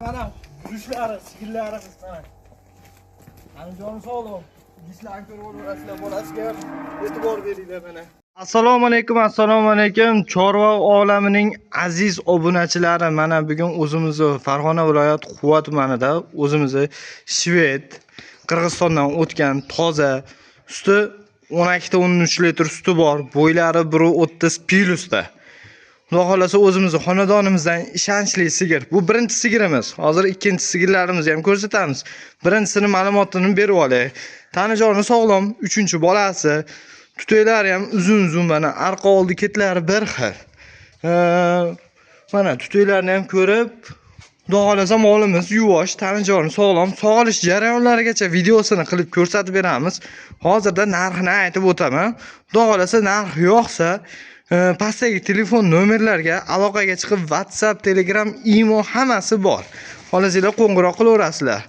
Mana yurushlari, sigirlarimiz mana. Anijoni sog'lom. Idishlarni ko'rib olaverasizlar, bolasiga ham e'tibor beringlar mana. Assalomu alaykum, assalomu alaykum. Chorva olamining aziz obunachilari, mana bugun o'zimizni Farg'ona viloyat Quva tumanida o'zimizni Shved Qirg'izistondan o'tgan toza suti 12-13 litr suti bor, bo'ylari 1.30 plusda. Xudo xolasa o'zimizni xonadonimizdan ishonchli sigir. Bu birinchi sigirimiz. Hozir ikkinchi sigirlarimizni ham ko'rsatamiz. Birinchisini ma'lumotini berib olay. Tanijoni sog'lom, 3-bolasi. Tutoylari ham uzun-uzun, mana arqa oldi ketlari bir xil. Mana tutoylarni ham ko'rib, Xudo xolasa molimiz yuvosh, tanijoni sog'lom, sog'ilish jarayonlarigacha videosini qilib ko'rsatib beramiz. Hozirda narxini aytib o'taman. Xudo xolasa narx yo'qsa, pastdagi telefon nomerlarga aloqaga chiqib, WhatsApp, Telegram, Imo hammasi bor. Xolasanglar qo'ng'iroq qilaverasizlar.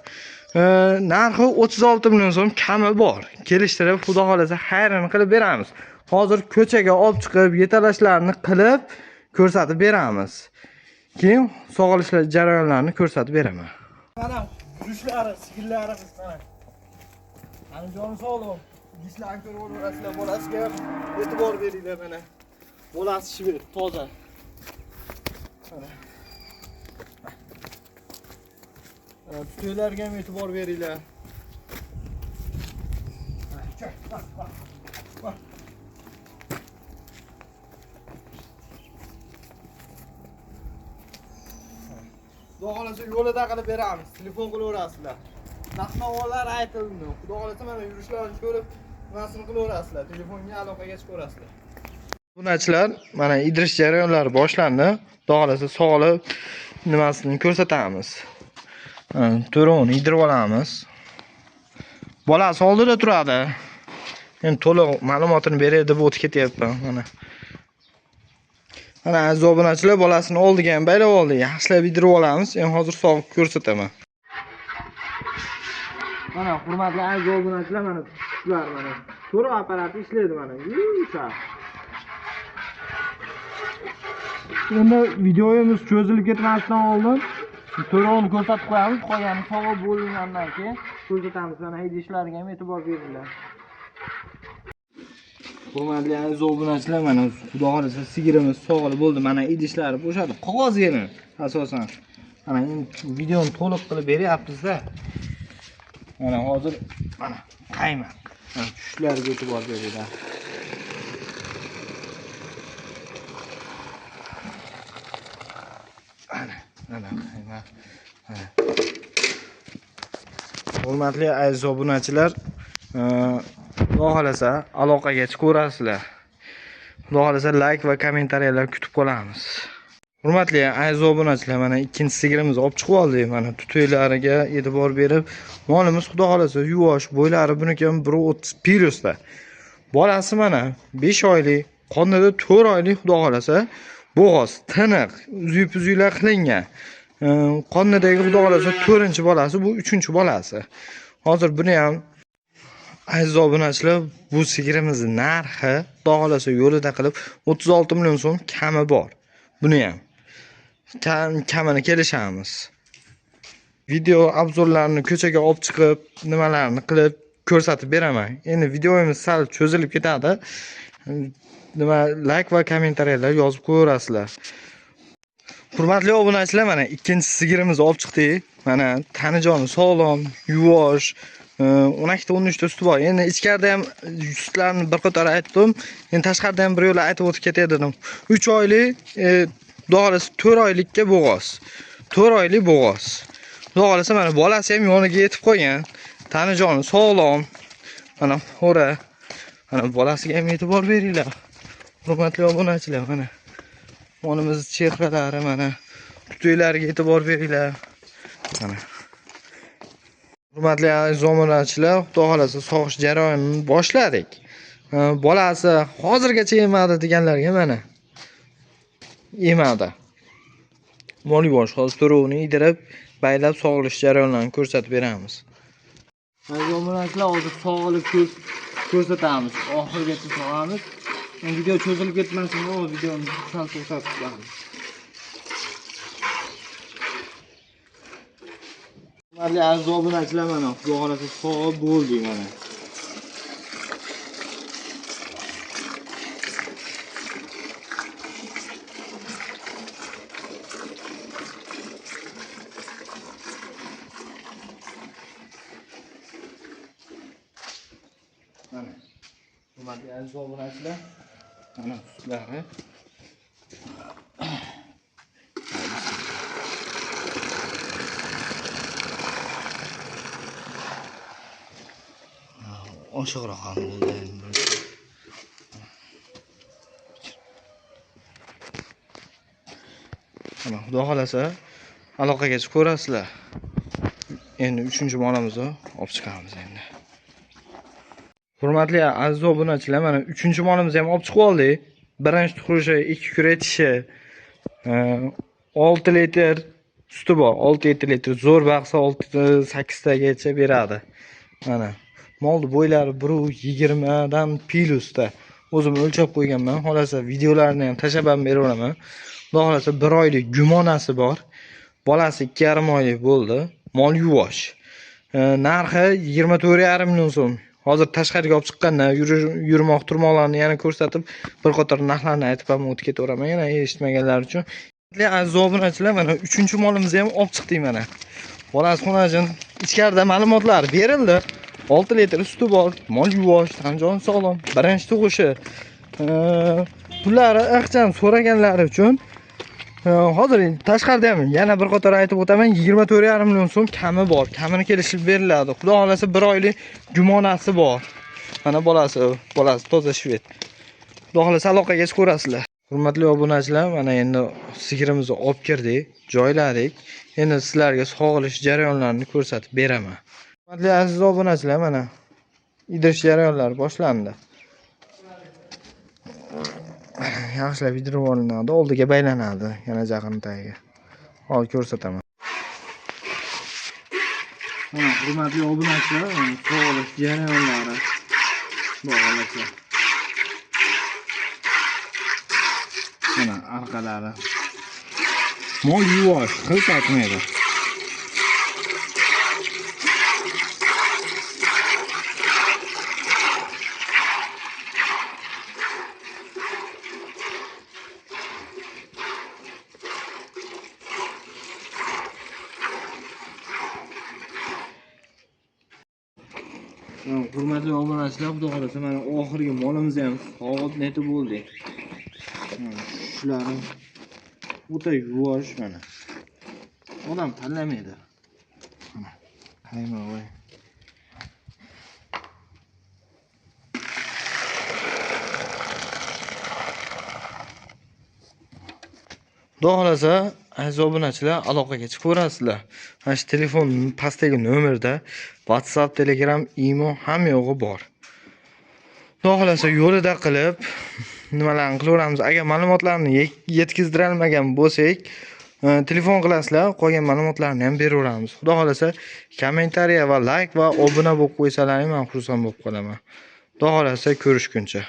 Narxi 36 million so'm kami bor. Kelishtirib, Xudo xolasa xayrini qilib beramiz. Hozir ko'chaga olib chiqib, yetalashlarni qilib ko'rsatib beramiz. Keyin sog'ilishlar jarayonlarini ko'rsatib beraman. Mana yurushlari, sigirlarimiz mana. Anijoni sog'lom. Idishlarni ko'rib olaverasizlar, bolasiga ham e'tibor beringlar mana. Bolasi shved, toza. Mana. Tutoylarga ham e'tibor beringlar. Xudo xolasa yo'lida qilib beramiz. Telefon qilaverasizlar. Narx-navolar aytildi. Xudo xolasa mana yurishlarini ko'rib, nimasini qilaverasizlar. Telefonga aloqaga chiqaverasizlar. Obunachilar, mana idirish jarayonlari boshlandi. Xudo xolasa sog'lib nimasini ko'rsatamiz. To'rovini idirib olamiz. Bolasi oldida turadi. Endi to'liq ma'lumotini beray deb o'tib ketyapman mana. Mana aziz obunachilar, bolasini oldiga ham baylab oldi. Yaxshilab idirib olamiz. Endi hozir sog'ib ko'rsataman. Mana hurmatli aziz obunachilar, mana sutlar mana. To'rov apparati ishlaydi mana. Yumshoq. Endi videomiz cho'zilib ketmasdan oldin to'rovini ko'rsatib qo'yamiz. Qolgani sog'ib bo'lingandan keyin ko'rsatamiz. Mana idishlarga ham e'tibor beringlar. Hurmatli aziz obunachilar, mana Xudo xolasa sigirimiz sog'ilib bo'ldi. Mana idishlari bo'shadi. Qog'oz yeri asosan. Mana endi videoni to'liq qilib beryapmiz-da. Mana hozir mana qaymoq. Mana tushlarga e'tibor beringlar. Mana qaymoq. Mana. Hurmatli aziz obunachilar, Xudo xolasa aloqaga chiqaverasizlar. Xudo xolasa like va kommentariyalar kutib qolamiz. Hurmatli aziz obunachilar, mana ikkinchi sigirimizni olib chiqib oldik. Mana tutoylariga e'tibor berib, molimiz Xudo xolasa yuvosh, bo'ylari buniki ham 1.30 plusda. Bolasi mana 5 oylik, qornida 4 oylik Xudo xolasa bo'g'oz, tiniq, uzuk-puzuklar qilingan. Qornidagi Xudo xolasa 4-bolasi, bu 3-bolasi. Hozir buni ham aziz obunachilar, bu sigirimizning narxi Xudo xolasa yo'lida qilib 36 million so'm kami bor. Buni ham kamini kelishamiz. Video obzorlarini ko'chaga olib chiqib, nimalarni qilib ko'rsatib beraman. Endi videomiz sal cho'zilib ketadi. Nima like va kommentariyalar yozib qo'yaverasizlar. Hurmatli obunachilar, mana ikkinchi sigirimizni olib chiqdik. Mana tanijoni sog'lom, yuvosh, 12-13 ta suti bor. Endi ichkarida ham sutlarni bir qator aytdim. Endi tashqarida ham bir yo'la aytib o'tib ketay dedim. 3 oylik, Xudo xolasa 4 oylikka bo'g'oz. 4 oylik bo'g'oz. Xudo xolasa mana bolasi ham yoniga yetib qolgan. Tanijoni sog'lom. Mana xo'ra. Mana bolasiga ham e'tibor beringlar. Hurmatli obunachilar, mana molimiz chehralari, mana tutoylariga e'tibor beringlar. Mana hurmatli aziz obunachilar, Xudo xolasa sog'ish jarayonini boshladik. Bolasi hozirgacha emadi deganlarga mana emadi. Mol yuvosh, hozir to'rovini idirib, baylab sog'ilish jarayonlarini ko'rsatib beramiz. Aziz obunachilar, hozir sog'ilib ko'rsatamiz. Oxirigacha sog'amiz. Video cho'zilib ketmasin, o videoni sal to'xtatib qo'yamiz. Hurmatli aziz obunachilar, mana Xudo xolasa sog'ib bo'ldik mana. Mana hurmatli aziz obunachilar, mana sutlari. Oshiqroq ham bo'ldi. Mana Xudo xolasa aloqaga chiqib ko'rasizlar. Endi 3-molimizni olib chiqamiz endi. Hurmatli aziz obunachilar, mana 3-molimizni ham olib chiqib oldik. Birinchi tug'ilishi, 2 kuratishi, 6 litr suti bor. 6-7 litr zo'r baqsa 6-8 tagacha beradi. Mana molni bo'ylari 1.20 dan plusda. O'zim o'lchab qo'yganman. Xolasa videolarni ham tashlab ham beraveraman. Xudo xolasa 1 oylik gumonasi bor. Bolasi 2,5 oylik bo'ldi. Mol yuvosh. Narxi 24,5 million so'm. Hozir tashqariga olib chiqqanda yurmoq turmoqlarni yana ko'rsatib, bir qator narxlarni aytib ham o'tib ketaveraman, yana eshitmaganlar uchun. Aziz obunachilar, mana 3-molimizni ham olib chiqdik mana. Bolasi xonajin ichkarida ma'lumotlar berildi. 6 litr suti bor, mol yuvosh, tanjon sog'lom, birinchi tug'ishi. Pullari ixcham so'raganlari uchun hozir tashqarida ham yana bir qator aytib o'taman, 24,5 million so'm kami bor. Kamini kelishib beriladi. Xudo xolasa 1 oylik gumonasi bor. Mana bolasi toza shved. Xudo xolasa aloqaga chiqaverasizlar. Hurmatli obunachilar, mana endi sigirimizni olib kirdik, joyladik. Endi sizlarga sog'ilish jarayonlarini ko'rsatib beraman. Hurmatli aziz obunachilar, mana idirish jarayonlari boshlandi. Yaxshilab idirib olinadi, oldiga baylanadi, yana jag'ini tagiga. Hozir ko'rsataman. Mana hurmatli obunachilar, sog'ilish jarayonlari bog'lasa. Mana orqalari. Mol yuvosh, xil takmaydi. Hurmatli obunachilar, Xudo xolasa mana oxirgi molimizni ham sog'ib netib bo'ldik. Shularni o'ta yuvosh mana. Odam tanlamaydi. Mana qaymoq voy. Xudo xolasa aziz obunachilar, aloqaga chiqaverasizlar. Mana shu telefon pastdagi nomerda WhatsApp, Telegram, Imo hamma yo'g'i bor. Xudo xolasa yo'lida qilib nimalarni qilaveramiz. Agar ma'lumotlarni yetkazdirolmagan bo'lsak, telefon qilasizlar, qolgan ma'lumotlarni ham beraveramiz. Xudo xolasa kommentariya va like va obuna bo'lib qo'ysalaring men xursand bo'lib qolaman. Xudo xolasa ko'rishguncha.